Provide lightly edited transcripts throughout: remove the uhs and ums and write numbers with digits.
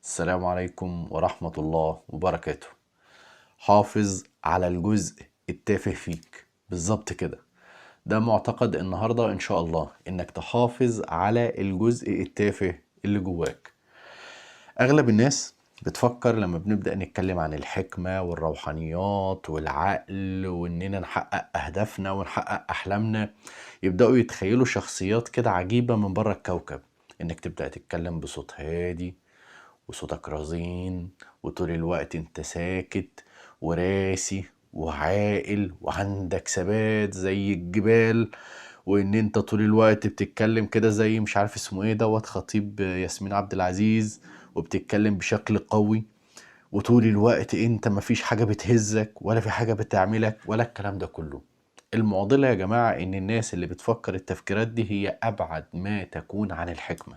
السلام عليكم ورحمة الله وبركاته. حافظ على الجزء التافه فيك، بالظبط كده. ده معتقد النهاردة إن شاء الله، إنك تحافظ على الجزء التافه اللي جواك. أغلب الناس بتفكر لما بنبدأ نتكلم عن الحكمة والروحانيات والعقل وإننا نحقق أهدافنا ونحقق أحلامنا، يبدأوا يتخيلوا شخصيات كده عجيبة من بره الكوكب، إنك تبدأ تتكلم بصوت هادي وصوتك رزين وطول الوقت انت ساكت وراسي وعاقل وعندك ثبات زي الجبال، وان انت طول الوقت بتتكلم كده زي مش عارف اسمه ايه دوت خطيب ياسمين عبد العزيز، وبتتكلم بشكل قوي وطول الوقت انت مفيش حاجة بتهزك ولا في حاجة بتعملك ولا الكلام ده كله. المعضلة يا جماعة ان الناس اللي بتفكر التفكيرات دي هي ابعد ما تكون عن الحكمة،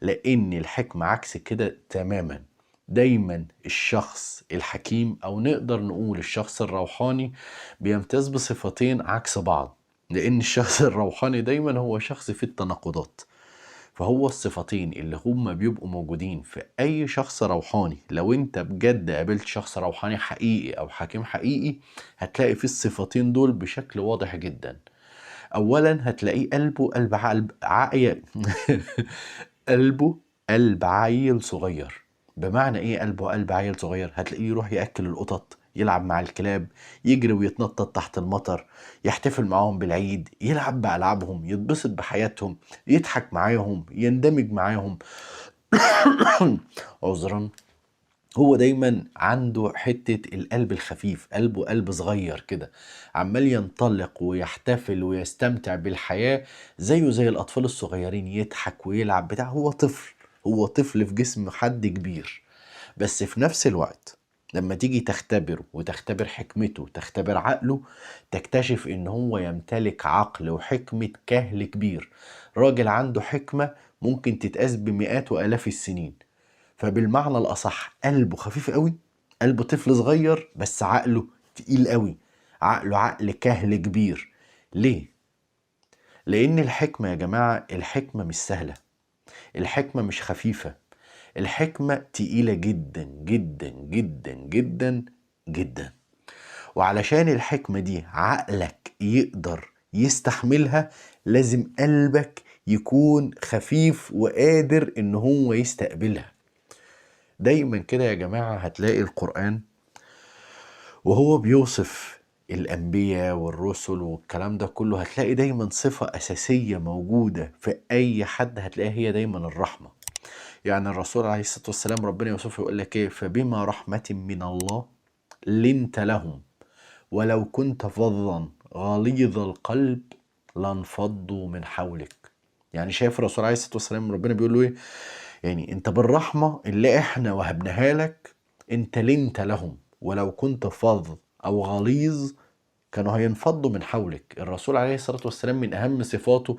لان الحكمة عكس كده تماما. دايما الشخص الحكيم او نقدر نقول الشخص الروحاني بيمتاز بصفتين عكس بعض، لان الشخص الروحاني دايما هو شخص فيه التناقضات. فهو الصفتين اللي هما بيبقوا موجودين في اي شخص روحاني، لو انت بجد قابلت شخص روحاني حقيقي او حكيم حقيقي هتلاقي فيه الصفتين دول بشكل واضح جدا. اولا هتلاقيه قلبه قلب عقل عقل قلبه قلب عيل صغير. بمعنى ايه قلبه قلب عيل صغير؟ هتلاقيه يروح ياكل القطط، يلعب مع الكلاب، يجري ويتنطط تحت المطر، يحتفل معاهم بالعيد، يلعب بألعابهم، يتبسط بحياتهم، يضحك معاهم، يندمج معاهم. عذرا، هو دايما عنده حتة القلب الخفيف، قلبه قلب صغير كده، عمال ينطلق ويحتفل ويستمتع بالحياة زيه زي الأطفال الصغيرين، يضحك ويلعب بتاع. هو طفل، هو طفل في جسم حد كبير. بس في نفس الوقت لما تيجي تختبره وتختبر حكمته وتختبر عقله، تكتشف ان هو يمتلك عقل وحكمة كهل كبير. راجل عنده حكمة ممكن تتقاس بمئات وآلاف السنين. فبالمعنى الأصح قلبه خفيف قوي، قلبه طفل صغير، بس عقله تقيل قوي، عقله عقل كهل كبير. ليه؟ لأن الحكمة يا جماعة، الحكمة مش سهلة، الحكمة مش خفيفة، الحكمة تقيلة جدا جدا جدا جدا جدا. وعلشان الحكمة دي عقلك يقدر يستحملها، لازم قلبك يكون خفيف وقادر ان هو يستقبلها. دايما كده يا جماعة هتلاقي القرآن وهو بيوصف الأنبياء والرسل والكلام ده كله، هتلاقي دايما صفة أساسية موجودة في أي حد، هتلاقيها هي دايما الرحمة. يعني الرسول عليه الصلاة والسلام ربنا يوصفه يقول لك إيه؟ فبما رحمة من الله لنت لهم ولو كنت فظا غليظ القلب لانفضوا من حولك. يعني شايف الرسول عليه الصلاة والسلام ربنا بيقول له إيه؟ يعني أنت بالرحمة اللي إحنا وهبناها لك أنت لنت لهم، ولو كنت فظ أو غليظ كانوا هينفضوا من حولك. الرسول عليه الصلاة والسلام من أهم صفاته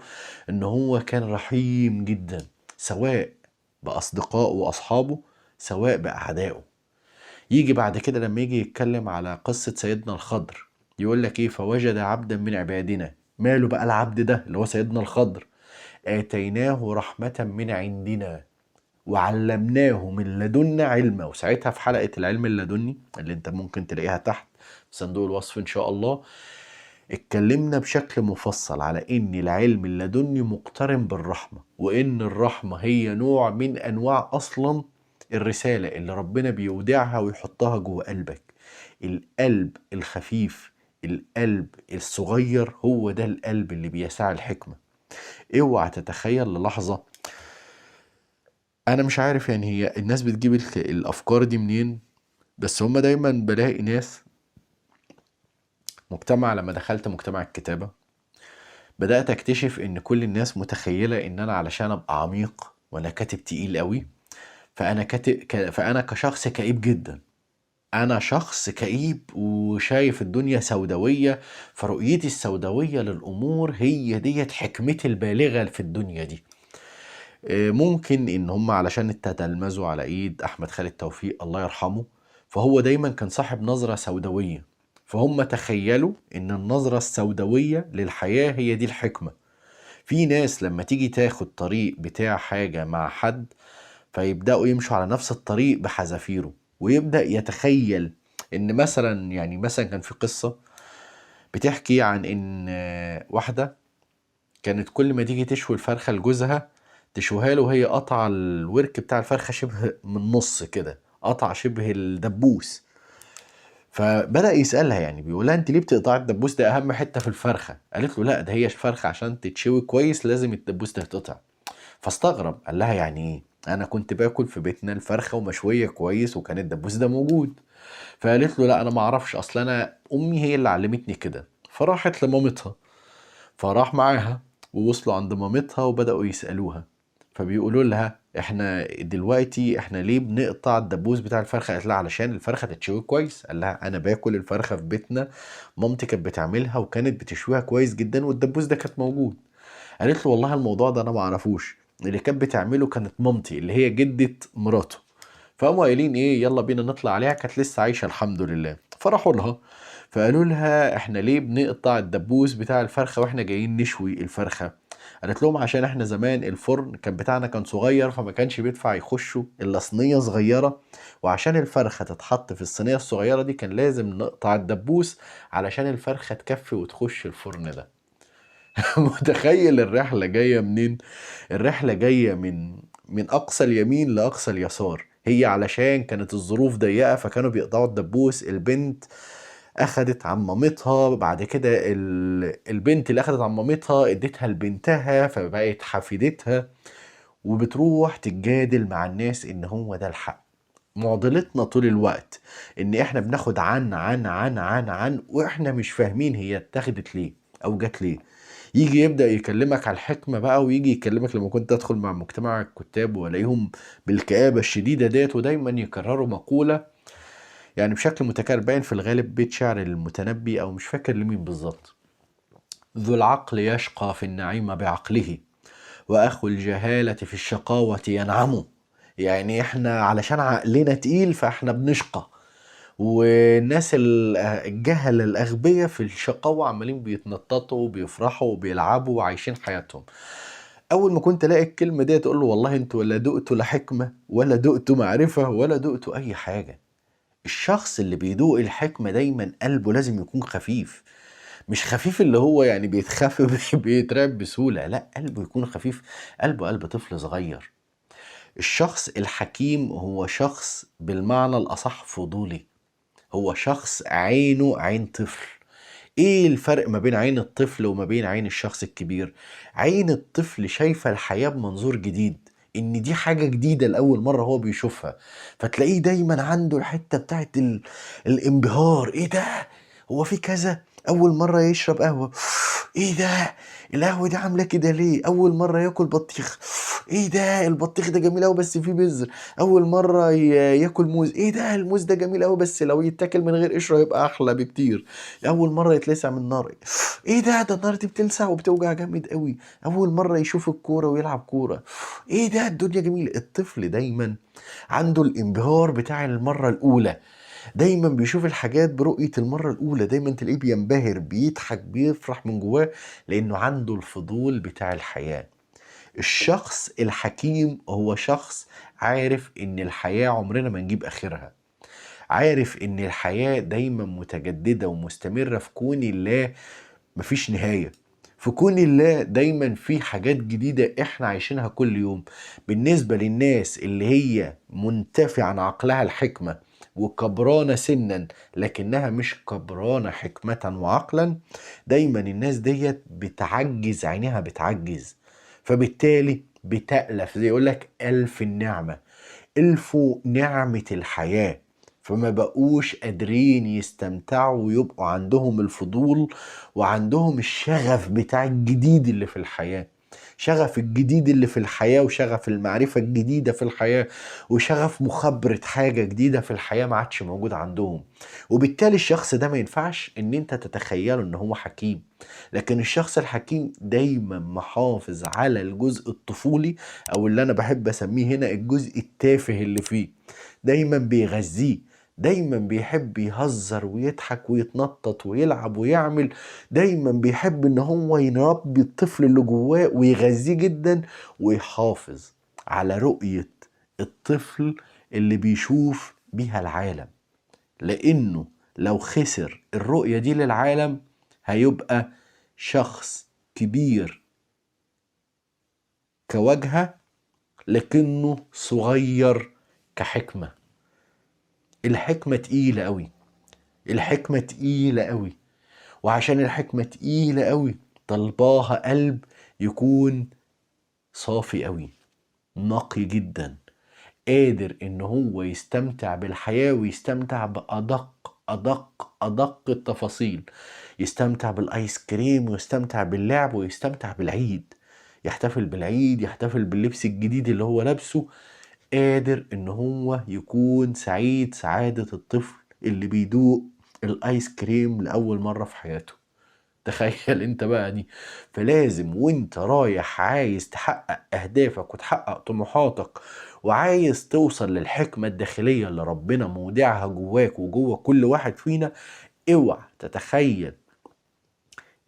إن هو كان رحيم جدا، سواء بأصدقائه وأصحابه سواء بأعدائه. يجي بعد كده لما يجي يتكلم على قصة سيدنا الخضر يقول لك إيه؟ فوجد عبدا من عبادنا. ماله بقى العبد ده اللي هو سيدنا الخضر؟ آتيناه رحمة من عندنا وعلمناه من لدنا علما. وساعتها في حلقة العلم اللدني اللي انت ممكن تلاقيها تحت في صندوق الوصف ان شاء الله، اتكلمنا بشكل مفصل على ان العلم اللدني مقترن بالرحمة، وان الرحمة هي نوع من انواع اصلا الرسالة اللي ربنا بيودعها ويحطها جوه قلبك. القلب الخفيف، القلب الصغير، هو ده القلب اللي بيسع الحكمة. اوعى تتخيل للحظة، انا مش عارف يعني هي الناس بتجيب الافكار دي منين، بس هما دايما بلاقي ناس مجتمع. لما دخلت مجتمع الكتابة بدأت اكتشف ان كل الناس متخيلة ان انا علشان ابقى عميق وانا كاتب تقيل قوي، فانا كاتب فانا كشخص كئيب جدا، انا شخص كئيب وشايف الدنيا سوداوية، فرؤيتي السوداوية للامور هي ديت حكمتي البالغة في الدنيا دي. ممكن ان هم علشان اتتلمذوا على ايد احمد خالد توفيق الله يرحمه، فهو دايما كان صاحب نظرة سوداوية، فهم تخيلوا ان النظرة السوداوية للحياة هي دي الحكمة. في ناس لما تيجي تاخد طريق بتاع حاجة مع حد فيبدأوا يمشوا على نفس الطريق بحذافيره، ويبدأ يتخيل إن مثلا، يعني مثلا كان في قصة بتحكي عن إن واحدة كانت كل ما تيجي تشوي الفرخة لجوزها تشويها له وهي قطع الورك بتاع الفرخة شبه من نص كده، قطع شبه الدبوس. فبدأ يسألها، يعني بيقولها انت ليه بتقطعي الدبوس ده، اهم حتة في الفرخة؟ قالت له لا، ده هي الفرخة عشان تتشوي كويس لازم الدبوس ده يتقطع. فاستغرب، قال لها يعني ايه؟ انا كنت باكل في بيتنا الفرخة ومشوية كويس وكان الدبوس ده موجود. فقالت له لا انا ما اعرفش، اصل انا امي هي اللي علمتني كده. فراحت لمامتها، فراح معاها ووصلوا عند مامتها وبدأوا يسألوها، فبيقولوا لها احنا دلوقتي احنا ليه بنقطع الدبوس بتاع الفرخة؟ قالت لها علشان الفرخة تتشوي كويس. قال لها انا باكل الفرخة في بيتنا، مامتي كانت بتعملها وكانت بتشويها كويس جدا والدبوس ده كانت موجود. قالت له والله الموضوع ده انا ما اعرفوش، اللي كانت بتعمله كانت مامتي اللي هي جدة مراته. فقاموا قايلين ايه، يلا بينا نطلع عليها، كانت لسه عايشة الحمد لله. فراحوا لها فقالوا لها احنا ليه بنقطع الدبوس بتاع الفرخة واحنا جايين نشوي الفرخة؟ قالت لهم عشان احنا زمان الفرن كان بتاعنا كان صغير، فما كانش بيدفع يخشوا الا صينية صغيرة، وعشان الفرخة تتحط في الصينية الصغيرة دي كان لازم نقطع الدبوس علشان الفرخة تكفي وتخش الفرن ده. متخيل الرحلة جاية منين؟ الرحلة جاية من أقصى اليمين لأقصى اليسار. هي علشان كانت الظروف ضيقة فكانوا بيقطعوا الدبوس. البنت أخدت عن مامتها، بعد كده البنت اللي أخدت عن مامتها اديتها لبنتها فبقت حفيدتها، وبتروح تتجادل مع الناس إن هو ده الحق. معضلتنا طول الوقت إن إحنا بناخد عن عن عن عن عن وإحنا مش فاهمين هي اتاخدت ليه أو جت ليه. يجي يبدأ يكلمك على الحكمة بقى، ويجي يكلمك لما كنت أدخل مع مجتمع الكتاب وألاقيهم بالكآبة الشديدة ديت، ودايما يكرروا مقولة يعني بشكل متكرر، باين في الغالب بيت شعر المتنبي أو مش فاكر لمين بالظبط: ذو العقل يشقى في النعيم بعقله، وأخو الجهالة في الشقاوة ينعم. يعني إحنا علشان عقلنا تقيل فإحنا بنشقى، والناس الجهل الأغبياء في الشقاوة عمالين بيتنططوا وبيفرحوا وبيلعبوا وعايشين حياتهم. أول ما كنت ألاقي الكلمة دي تقول له والله انتوا لا دقتوا لا حكمة ولا دقتوا معرفة ولا دقتوا أي حاجة. الشخص اللي بيدوق الحكمة دايما قلبه لازم يكون خفيف، مش خفيف اللي هو يعني بيتخاف بيترعب بسهولة، لا قلبه يكون خفيف، قلبه قلب طفل صغير. الشخص الحكيم هو شخص بالمعنى الأصح فضولي، هو شخص عينه عين طفل. ايه الفرق ما بين عين الطفل وما بين عين الشخص الكبير؟ عين الطفل شايفة الحياة بمنظور جديد، ان دي حاجة جديدة لأول مرة هو بيشوفها، فتلاقيه دايما عنده الحتة بتاعت الانبهار، ايه ده هو في كذا، اول مرة يشرب قهوة، ايه ده القهوة دي عاملة كده ليه، اول مرة ياكل بطيخ، ايه ده البطيخ ده جميل قوي بس فيه بذر، اول مرة ياكل موز، ايه ده الموز ده جميل قوي بس لو يتاكل من غير قشرة يبقى احلى بكتير، اول مرة يتلسع من النار، ايه ده النار دي بتلسع وبتوجع جامد قوي، اول مرة يشوف الكورة ويلعب كورة، ايه ده الدنيا جميلة. الطفل دايما عنده الانبهار بتاع المرة الاولى، دايما بيشوف الحاجات برؤية المرة الأولى، دايما تلاقيه بينبهر بيضحك بيفرح من جواه لأنه عنده الفضول بتاع الحياة. الشخص الحكيم هو شخص عارف إن الحياة عمرنا ما نجيب آخرها، عارف إن الحياة دايما متجددة ومستمرة في كون الله، مفيش نهاية في كون الله، دايما في حاجات جديدة احنا عايشينها كل يوم. بالنسبة للناس اللي هي منتفعة عن عقلها الحكمة وكبرانة سنا لكنها مش كبرانة حكمة وعقلا، دايما الناس ديت بتعجز، عينيها بتعجز، فبالتالي بتألف، زي يقولك ألف النعمة، ألفوا نعمة الحياة، فما بقوش قادرين يستمتعوا ويبقوا عندهم الفضول وعندهم الشغف بتاع الجديد اللي في الحياة، شغف الجديد اللي في الحياة وشغف المعرفة الجديدة في الحياة وشغف مخابرة حاجة جديدة في الحياة ما عادش موجود عندهم. وبالتالي الشخص ده ما ينفعش ان انت تتخيله ان هو حكيم، لكن الشخص الحكيم دايما محافظ على الجزء الطفولي او اللي انا بحب اسميه هنا الجزء التافه اللي فيه، دايما بيغذيه، دايما بيحب يهزر ويضحك ويتنطط ويلعب ويعمل، دايما بيحب ان هو يربي الطفل اللي جواه ويغذيه جدا ويحافظ على رؤية الطفل اللي بيشوف بيها العالم، لأنه لو خسر الرؤية دي للعالم هيبقى شخص كبير كواجهة لكنه صغير كحكمة. الحكمة تقيلة قوي، الحكمة تقيلة قوي، وعشان الحكمة تقيلة قوي طلباها قلب يكون صافي قوي، نقي جدا، قادر ان هو يستمتع بالحياة ويستمتع بأدق أدق أدق التفاصيل، يستمتع بالآيس كريم ويستمتع باللعب ويستمتع بالعيد، يحتفل بالعيد، يحتفل باللبس الجديد اللي هو لابسه، قادر ان هو يكون سعيد سعادة الطفل اللي بيدوق الايس كريم لأول مرة في حياته. تخيل انت بقى دي. فلازم وانت رايح عايز تحقق اهدافك وتحقق طموحاتك وعايز توصل للحكمة الداخلية اللي ربنا مودعها جواك وجوه كل واحد فينا، اوعى تتخيل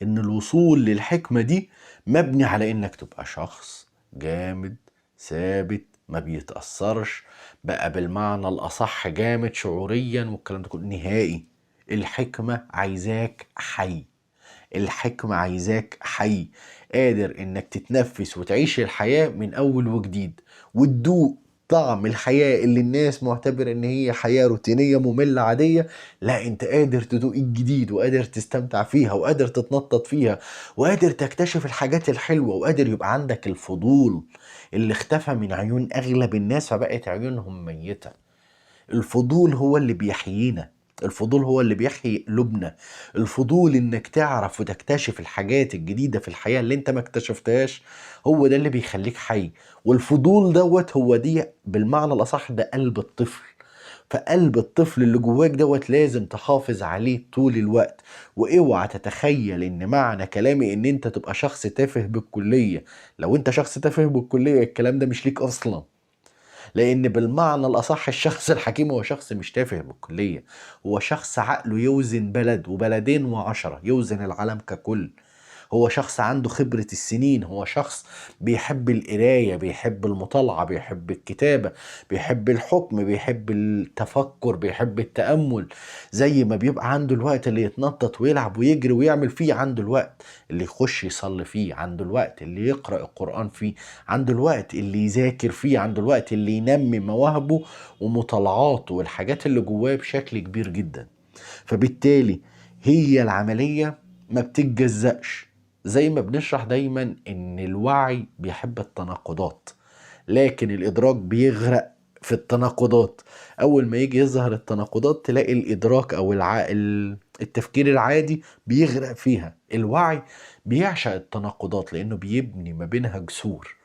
ان الوصول للحكمة دي مبني على انك تبقى شخص جامد ثابت ما بيتأثرش بقى، بالمعنى الأصح جامد شعوريا والكلام ده كله نهائي. الحكمة عايزاك حي، الحكمة عايزاك حي، قادر انك تتنفس وتعيش الحياة من اول وجديد وتدوق طعم الحياة اللي الناس معتبر ان هي حياة روتينية مملة عادية. لا، انت قادر تدوق الجديد وقادر تستمتع فيها وقادر تتنطط فيها وقادر تكتشف الحاجات الحلوة وقادر يبقى عندك الفضول اللي اختفى من عيون اغلب الناس فبقت عيونهم ميتة. الفضول هو اللي بيحيينا، الفضول هو اللي بيحيي قلوبنا، الفضول انك تعرف وتكتشف الحاجات الجديدة في الحياة اللي انت ما اكتشفتهاش هو ده اللي بيخليك حي. والفضول دوت هو دي بالمعنى الأصح ده قلب الطفل. فقلب الطفل اللي جواك دوت لازم تحافظ عليه طول الوقت. واوعى تتخيل ان معنى كلامي ان انت تبقى شخص تافه بالكلية. لو انت شخص تافه بالكلية الكلام ده مش ليك اصلا، لان بالمعنى الاصح الشخص الحكيم هو شخص مش تافه بالكلية، هو شخص عقله يوزن بلد وبلدين وعشرة، يوزن العالم ككل. هو شخص عنده خبرة السنين، هو شخص بيحب القراية، بيحب المطالعة، بيحب الكتابة، بيحب الحكم، بيحب التفكر، بيحب التأمل. زي ما بيبقى عنده الوقت اللي يتنطط ويلعب ويجري ويعمل فيه، عنده الوقت اللي يخش يصلي فيه، عنده الوقت اللي يقرأ القرآن فيه، عنده الوقت اللي يذاكر فيه، عنده الوقت اللي ينمي مواهبه ومطالعاته والحاجات اللي جواه بشكل كبير جدا. فبالتالي هي العملية ما بتتجزأش. زي ما بنشرح دايما ان الوعي بيحب التناقضات، لكن الادراك بيغرق في التناقضات. اول ما يجي يظهر التناقضات تلاقي الادراك او التفكير العادي بيغرق فيها. الوعي بيعشق التناقضات لانه بيبني ما بينها جسور.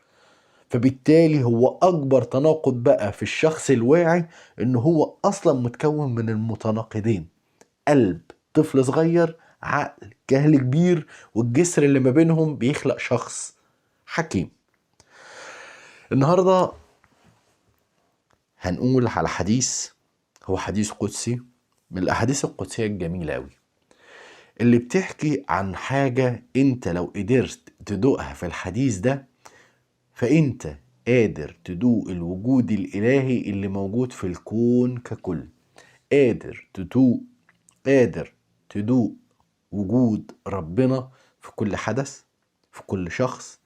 فبالتالي هو اكبر تناقض بقى في الشخص الواعي ان هو اصلا متكون من المتناقضين، قلب طفل صغير، عقل جهل كبير، والجسر اللي ما بينهم بيخلق شخص حكيم. النهاردة هنقول على حديث، هو حديث قدسي من الأحاديث القدسية الجميلة أوي، اللي بتحكي عن حاجة انت لو قدرت تدوقها في الحديث ده فانت قادر تدوق الوجود الإلهي اللي موجود في الكون ككل، قادر تدوق وجود ربنا في كل حدث، في كل شخص،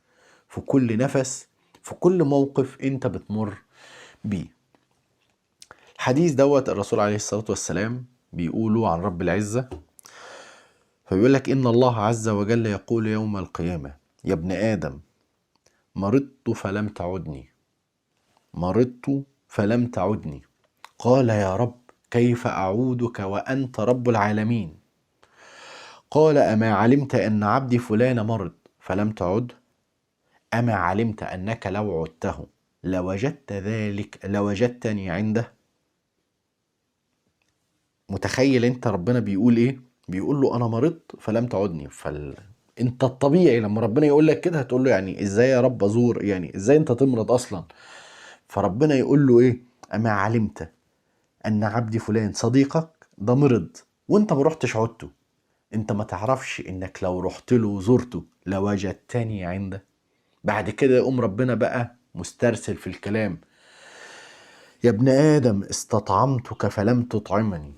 في كل نفس، في كل موقف انت بتمر بيه. الحديث دوت الرسول عليه الصلاة والسلام بيقوله عن رب العزة، فبيقول لك إن الله عز وجل يقول يوم القيامة: يا ابن آدم مرضت فلم تعدني، مرضت فلم تعدني. قال يا رب كيف أعودك وأنت رب العالمين؟ قال أما علمت أن عبدي فلان مرض فلم تعد؟ أما علمت أنك لو عدته لوجدت ذلك، لوجدتني عنده؟ متخيل أنت ربنا بيقول إيه؟ بيقول له أنا مرضت فلم تعدني. أنت الطبيعي لما ربنا يقول لك كده هتقول له يعني إزاي يا رب أزور، يعني إزاي أنت تمرض أصلا؟ فربنا يقول له إيه؟ أما علمت أن عبدي فلان صديقك ده مرض وأنت ما رحتش عدته، انت ما تعرفش انك لو رحت له وزرته لوجدتني عنده؟ بعد كده يقوم ربنا بقى مسترسل في الكلام، يا ابن آدم استطعمتك فلم تطعمني،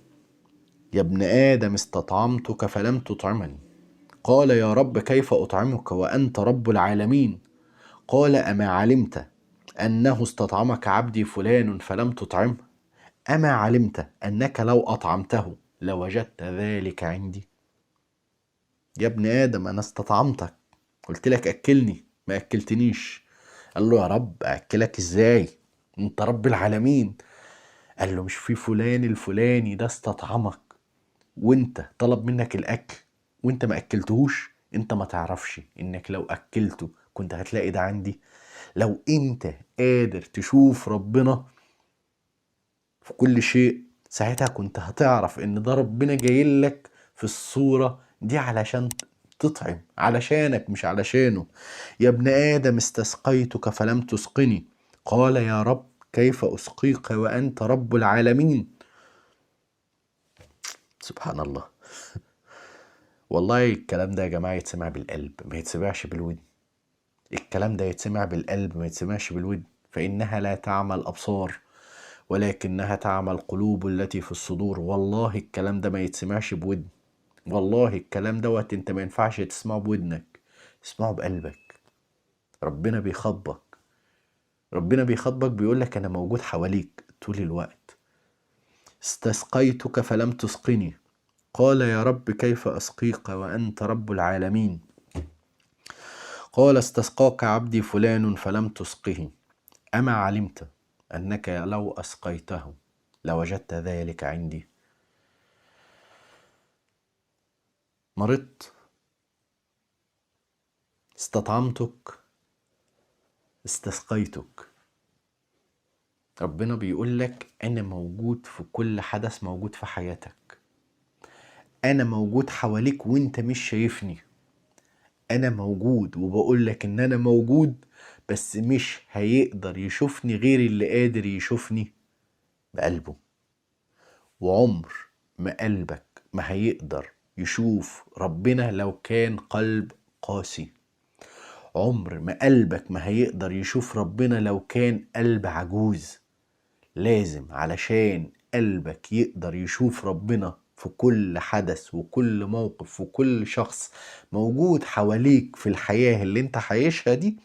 يا ابن آدم استطعمتك فلم تطعمني. قال يا رب كيف أطعمك وأنت رب العالمين؟ قال أما علمت أنه استطعمك عبدي فلان فلم تطعمه؟ أما علمت أنك لو أطعمته لوجدت ذلك عندي؟ يا ابن آدم أنا استطعمتك، قلت لك أكلني، ما أكلتنيش. قال له يا رب أكلك إزاي؟ أنت رب العالمين. قال له مش في فلان الفلاني ده استطعمك وانت طلب منك الأكل وانت ما أكلتهوش؟ انت ما تعرفش انك لو أكلته كنت هتلاقي ده عندي. لو انت قادر تشوف ربنا في كل شيء ساعتها كنت هتعرف ان ده ربنا جاي لك في الصورة دي علشان تطعم، علشانك مش علشانه. يا ابن آدم استسقيتك فلم تسقني. قال يا رب كيف أسقيك وأنت رب العالمين؟ سبحان الله. والله الكلام ده يا جماعة يتسمع بالقلب ما يتسمعش بالودن. الكلام ده يتسمع بالقلب ما يتسمعش بالودن. فإنها لا تعمى الأبصار ولكنها تعمى القلوب التي في الصدور. والله الكلام ده ما يتسمعش بودن، والله الكلام دوت انت ما ينفعش تسمعه بودنك، اسمعه بقلبك. ربنا بيخاطبك، ربنا بيخاطبك بيقولك انا موجود حواليك طول الوقت. استسقيتك فلم تسقني. قال يا رب كيف أسقيك وأنت رب العالمين؟ قال استسقاك عبدي فلان فلم تسقه. أما علمت أنك لو أسقيته لوجدت ذلك عندي؟ مرضت، استطعمتك، استسقيتك. ربنا بيقول لك أنا موجود في كل حدث موجود في حياتك، أنا موجود حواليك وإنت مش شايفني. أنا موجود وبقول لك إن أنا موجود، بس مش هيقدر يشوفني غير اللي قادر يشوفني بقلبه. وعمر ما قلبك ما هيقدر يشوف ربنا لو كان قلب قاسي. عمر ما قلبك ما هيقدر يشوف ربنا لو كان قلب عجوز. لازم علشان قلبك يقدر يشوف ربنا في كل حدث وكل موقف وكل شخص موجود حواليك في الحياة اللي انت عايشها دي،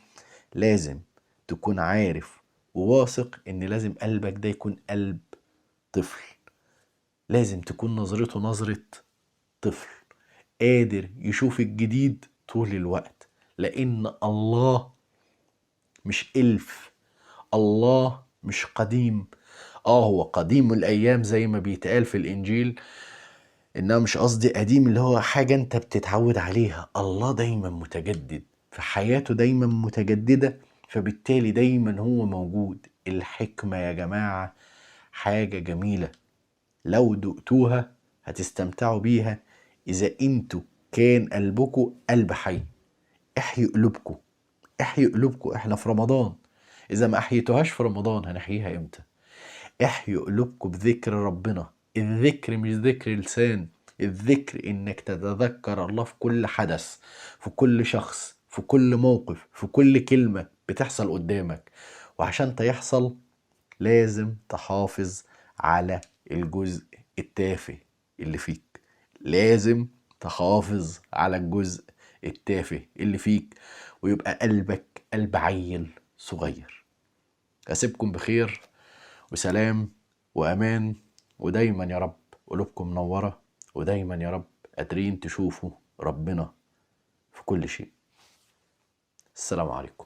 لازم تكون عارف وواثق ان لازم قلبك ده يكون قلب طفل، لازم تكون نظرته نظرة طفل قادر يشوف الجديد طول الوقت. لان الله مش إلف، الله مش قديم. هو قديم الأيام زي ما بيتقال في الإنجيل، إنها مش قصدي قديم اللي هو حاجة أنت بتتعود عليها. الله دايما متجدد، في حياته دايما متجددة، فبالتالي دايما هو موجود. الحكمة يا جماعة حاجة جميلة، لو دقتوها هتستمتعوا بيها إذا أنتوا كان قلبكوا قلب حي. احيوا قلوبكوا، احيوا قلوبكوا. احنا في رمضان، إذا ما أحيتوهاش في رمضان هنحييها إمتى؟ احيوا قلوبكوا بذكر ربنا. الذكر مش ذكر لسان، الذكر إنك تتذكر الله في كل حدث، في كل شخص، في كل موقف، في كل كلمة بتحصل قدامك. وعشان تحصل لازم تحافظ على الجزء التافه اللي فيك، لازم تحافظ على الجزء التافه اللي فيك، ويبقى قلبك قلب عيل صغير. أسيبكم بخير وسلام وأمان، ودايما يا رب قلوبكم منورة، ودايما يا رب قادرين تشوفوا ربنا في كل شيء. السلام عليكم.